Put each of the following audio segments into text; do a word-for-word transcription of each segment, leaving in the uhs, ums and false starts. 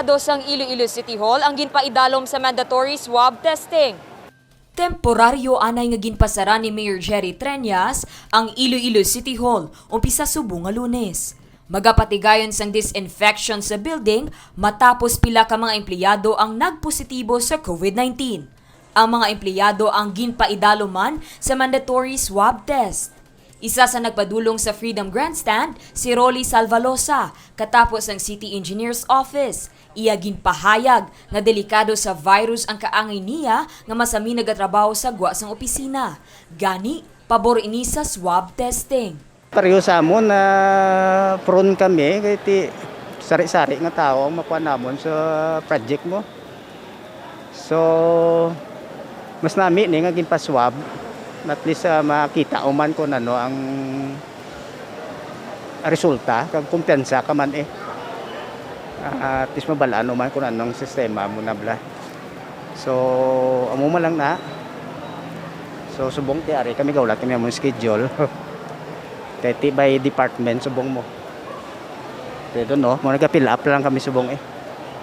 Dos ang Iloilo City Hall ang ginpaidalom sa mandatory swab testing. Temporaryo anay nga ginpasara ni Mayor Jerry Treñas ang Iloilo City Hall umpisa subong nga Lunes. Magapatigayon sang disinfection sa building matapos pila ka mga empleyado ang nagpositibo sa COVID nineteen. Ang mga empleyado ang ginpaidalom man sa mandatory swab test. Isa sa nagpadulong sa Freedom Grandstand, si Rolly Salvalosa, katapo sang City Engineer's Office. Iya ginpahayag nga delikado sa virus ang kaangay niya nga masami nagatrabaho sa gwa sang opisina. Gani, pabor ini sa swab testing. Pareho sa amon, ah, prone kami kay ti sari-sari nga tawo ang makuha namon sa project mo. So, mas nami ni nga ginpaswab, at least, ah, makita mo man kung ano ang resulta, kag kumpiyansa ka man eh. Ah, at least mabal-an mo man kung ano ang sistema mo na bala. So, amo man lang na. So, subong ti ari kami, gaulat kami among schedule. Kay ti by department subong mo. Pero no, mo nagapil up lang kami subong eh.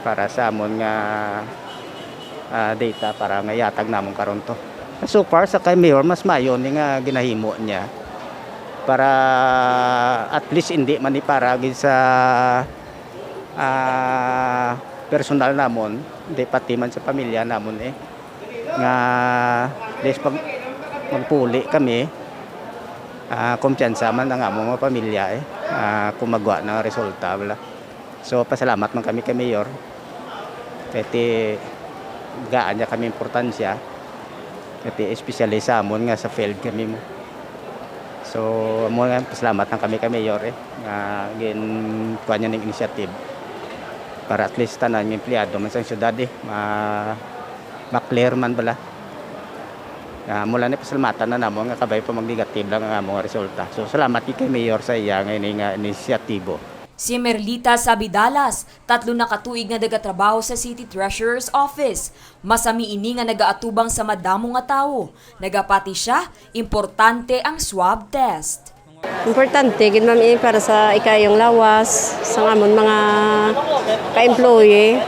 Para sa amon nga, ah, data para nga ihatag namon karon to. So far sa kay Mayor, mas maayo ni nga ginahimo niya para at least hindi man ni para gid sa, ah, personal namon, hindi pati man sa pamilya namon eh. Nga at least pag magpuli kami, ah, kumpiyansa man ang among mga pamilya eh, ah, kung magwa na nga resulta bala. So, pasalamat man kami kay Mayor. Kay ti gaan niya kami importansya. Kay ti especially sa amon nga sa field kami mo. So, amo nga, pasalamat lang kami kay Mayor eh, nga gin-, kuha niya ning initiative para at least tanan nga empleyado man sa syudad eh, ma-, ma-clear man bala. Ah, mula ni pasalamatan na namon nga kabay pa mag-negative lang ang among resulta. So, salamat kay Mayor sa iya nga ini nga inisyatibo. Si Merlita Sabidalas, tatlo na ka tuig nga nagatrabaho sa City Treasurer's Office. Masami ini nga nagaatubang sa madamo nga tawo. Nagapati siya, importante ang swab test. Importante gid, ma'am, eh, para sa ikayong lawas sang amon mga ka-employee.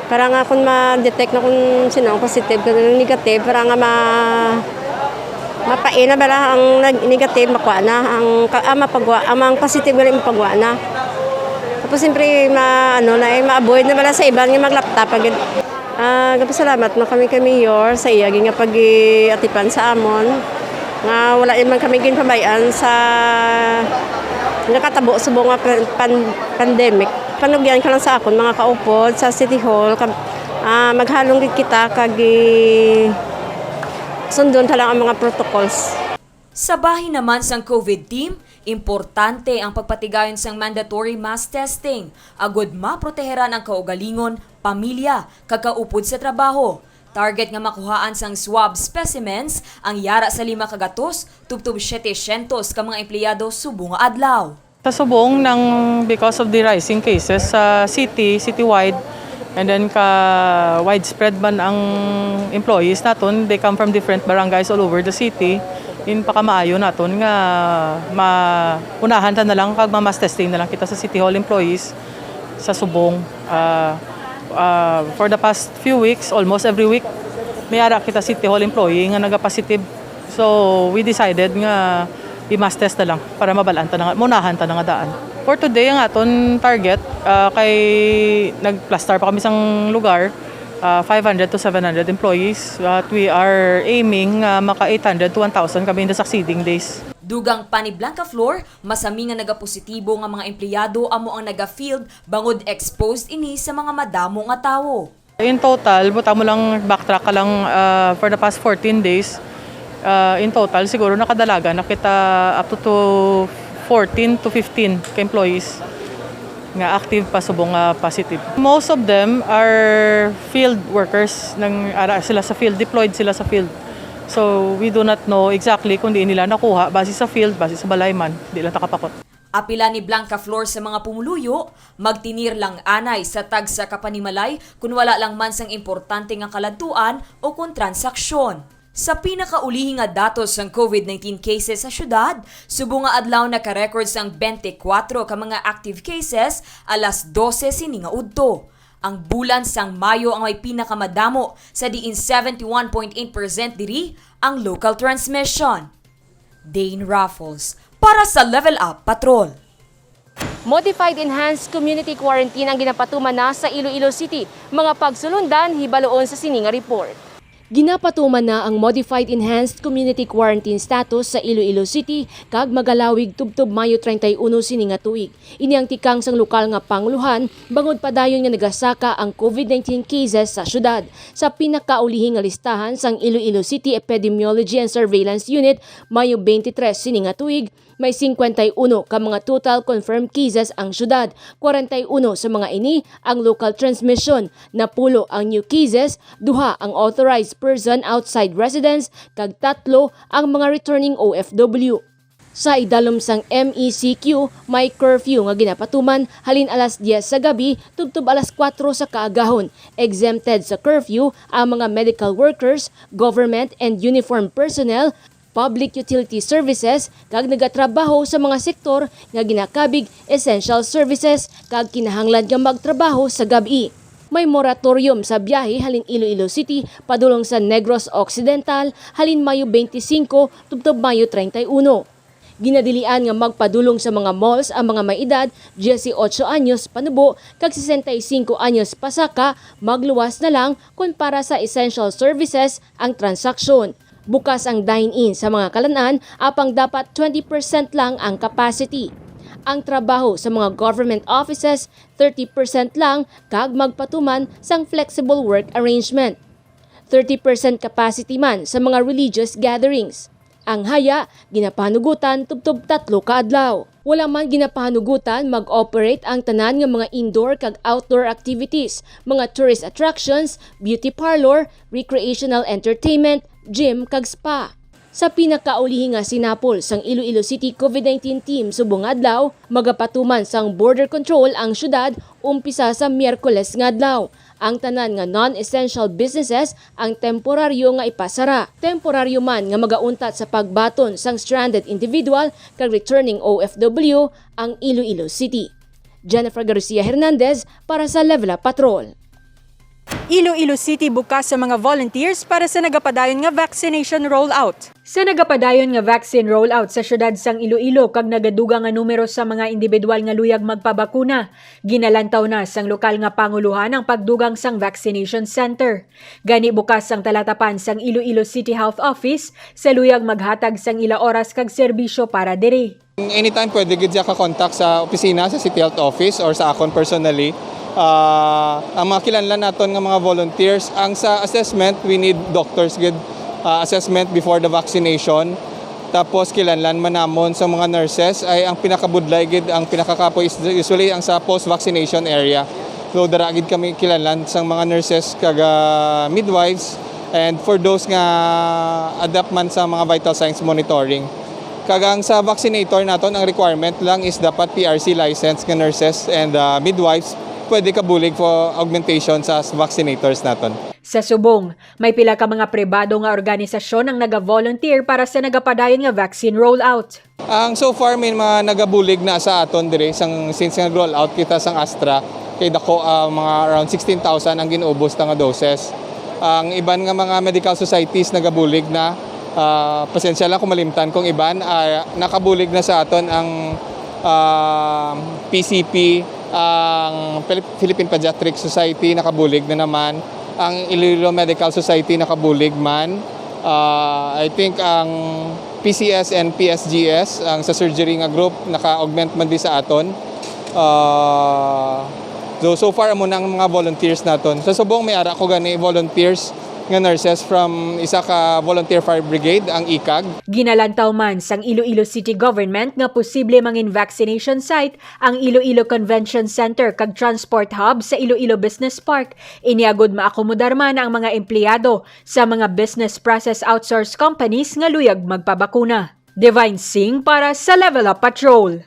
Para nga kung ma-detect na kung sino ang positive, kung negative, para nga ma-, mapain na bala ang nag-, negative, makuha na ang ka-, ah, mapagwa, ang mga positive gali mapagwa na. Tapos siyempre, ma-, ano na, eh, ma-avoid na bala sa iban nga maglapta pa gid. Ah, gapasalamat man kami kay Mayor sa iya gid nga pag-atipan sa amon, nga wala man kami ginpabay-an sa nakatabo subong nga pan-, pan-, pandemic. Panugyan ko lang sa akon mga kaupod sa City Hall, kag, ah, maghalong gid kita kag gi-, sundon ta lang ang mga protocols. Sa bahin naman sang COVID team, importante ang pagpatigayon sang mandatory mass testing agud maproteheran ang kaugalingon, pamilya, kag kaupod sa trabaho. Target nga makuhaan sang swab specimens ang yara sa lima ka gatos tubtob siyete syentos ka mga empleyado subong nga adlaw. Sa subong nang, because of the rising cases sa city, citywide, and then ka widespread man ang employees naton, they come from different barangays all over the city. Ginpakamaayo naton nga ma-, unahan ta na lang kag ma-mass testing na lang kita sa City Hall employees sa subong. Ah, ah, for the past few weeks, almost every week, may ara kita City Hall employee nga nagapositive. So, we decided nga i-mass test na lang para mabal-an ta na nga, maunahan ta na nga daan. For today, ang aton target, ah, kay nagplastar pa kami sang lugar, ah, five hundred to seven hundred employees. At we are aiming nga maka eight hundred to one thousand kami in the succeeding days. Dugang pa ni Blanca Flor, masami nga nagapositibo nga mga empleyado amo ang naga-field bangod exposed ini sa mga madamo nga tawo. In total, butang mo lang, backtrack ka lang, ah, for the past fourteen days, ah, in total, siguro nakadalagan na kita up to, to fourteen to fifteen ka employees nga active pa subong nga positive. Most of them are field workers, nang ara sila sa field, deployed sila sa field. So, we do not know exactly kung diin nila nakuha, base sa field, base sa balay man, di lang takapakot. Apila ni Blanca Flor sa mga pumuluyo, magtinir lang anay sa tagsa ka panimalay kun wala lang man sang importante nga kaladtuan o kon transaksyon. Sa pinakaulihi nga datos sang COVID nineteen cases sa syudad, subong nga adlaw naka-record sang twenty-four ka mga active cases alas dose sini nga udto. Ang bulan sang Mayo ang may pinakamadamo, sa diin seventy-one point eight percent diri ang local transmission. Dane Raffles para sa Level Up Patrol. Modified Enhanced Community Quarantine ang ginapatuman na sa Iloilo City. Mga pagsulundan, hibaluon sa sini nga report. Ginapatuman na ang Modified Enhanced Community Quarantine status sa Iloilo City kag magalawig tubtob Mayo treinta y uno sini nga tuig. Ini ang tikang sang lokal nga panguluhan bangod padayon nga nagasaka ang COVID nineteen cases sa syudad. Sa pinakaulihi nga listahan sang Iloilo City Epidemiology and Surveillance Unit, Mayo twenty-three sini nga tuig, may cincuenta y uno ka mga total confirmed cases ang syudad. Kwarenta y uno sa mga ini ang local transmission, napulo ang new cases, duha ang authorized person outside residence, kag tatlo ang mga returning O F W. Sa idalom sang M E C Q, may curfew nga ginapatuman halin alas diyes sa gabi tubtob alas kuwatro sa kaagahon. Exempted sa curfew ang mga medical workers, government and uniformed personnel, public utility services, kag nagatrabaho sa mga sektor nga ginakabig essential services kag kinahanglan nga magtrabaho sa gab-i. May moratorium sa biyahe halin Iloilo City padulong sa Negros Occidental halin Mayo twenty-five tubtob Mayo treinta y uno. Ginadilian nga magpadulong sa mga malls ang mga may edad dieciocho anyos panubo kag sesenta y cinco anyos pasaka, magluwas na lang kon para sa essential services ang transaksyon. Bukas ang dine-in sa mga kalan-an, apang dapat twenty percent lang ang capacity. Ang trabaho sa mga government offices, thirty percent lang, kag magpatuman sang flexible work arrangement. Thirty percent capacity man sa mga religious gatherings. Ang haya, ginapahanugutan tubtob tatlo ka adlaw. Wala man ginapahanugutan mag-operate ang tanan nga mga indoor kag outdoor activities, mga tourist attractions, beauty parlor, recreational entertainment, gym, kag spa. Sa pinakaulihi nga sinapol sang Iloilo City COVID nineteen team subong nga adlaw, magapatuman sang border control ang syudad umpisa sa Miyerkules nga adlaw. Ang tanan nga non-essential businesses ang temporaryo nga ipasara. Temporaryo man nga magauntat sa pagbaton sang stranded individual kag returning O F W ang Iloilo City. Jennifer Garcia Hernandez para sa Level Up Patrol. Iloilo City bukas sa mga volunteers para sa nagapadayon nga vaccination rollout. Sa nagapadayon nga vaccine rollout sa siyudad sang Iloilo kag nagadugang nga numero sa mga individual nga luyag magpabakuna, ginalantaw na sang lokal nga panguluhan ang pagdugang sang vaccination center. Gani, bukas ang talatapan sang Iloilo City Health Office sa luyag maghatag sang ila oras kag serbisyo para diri. Anytime pwede gid siya ka-contact sa opisina sa City Health Office or sa akon personally. Ah, ang mga kinahanglan naton nga mga volunteers, ang sa assessment, we need doctors gid, ah, assessment before the vaccination. Tapos kinahanglan man namon sa mga nurses, ay ang pinakabudlay gid, ang pinakakapoy is usually ang sa post-vaccination area. So dara gid kami kinahanglan sang mga nurses kag, ah, midwives, and for those nga adapt man sa mga vital signs monitoring. Kag ang sa vaccinator naton, ang requirement lang is dapat P R C license nga nurses and, ah, midwives pwede kabulig for augmentation sa vaccinators naton. Sa subong, may pila ka mga pribado nga organisasyon ang naga-volunteer para sa nagapadayon nga vaccine rollout. Ang so far, may mga nagabulig na sa aton diri sang, since nag-roll out kita sang Astra, kay dako, ah, mga around sixteen thousand ang gin-ubos ta nga doses. Ang iban nga mga medical societies nagabulig na, ah, pasensya lang kung malimtan kong iban, ah, nakabulig na sa aton ang, ah, P C P, ang Philip-, Philippine Pediatric Society nakabulig na naman, ang Iloilo Medical Society nakabulig man. Ah, I think ang P C S and P S G S, ang sa surgery nga group, naka-augment man di sa aton. Ah, so, so far, amo na ang mga volunteers naton. Sa subong, may ara ko gani volunteers nga nurses from isa ka volunteer fire brigade, ang ikag. Ginalantaw man sang Iloilo City Government nga posible mangin vaccination site ang Iloilo Convention Center kag Transport Hub sa Iloilo Business Park. Ini agud maakomodar man ang mga empleyado sa mga business process outsource companies nga luyag magpabakuna. Divine Singh para sa Level Up Patrol.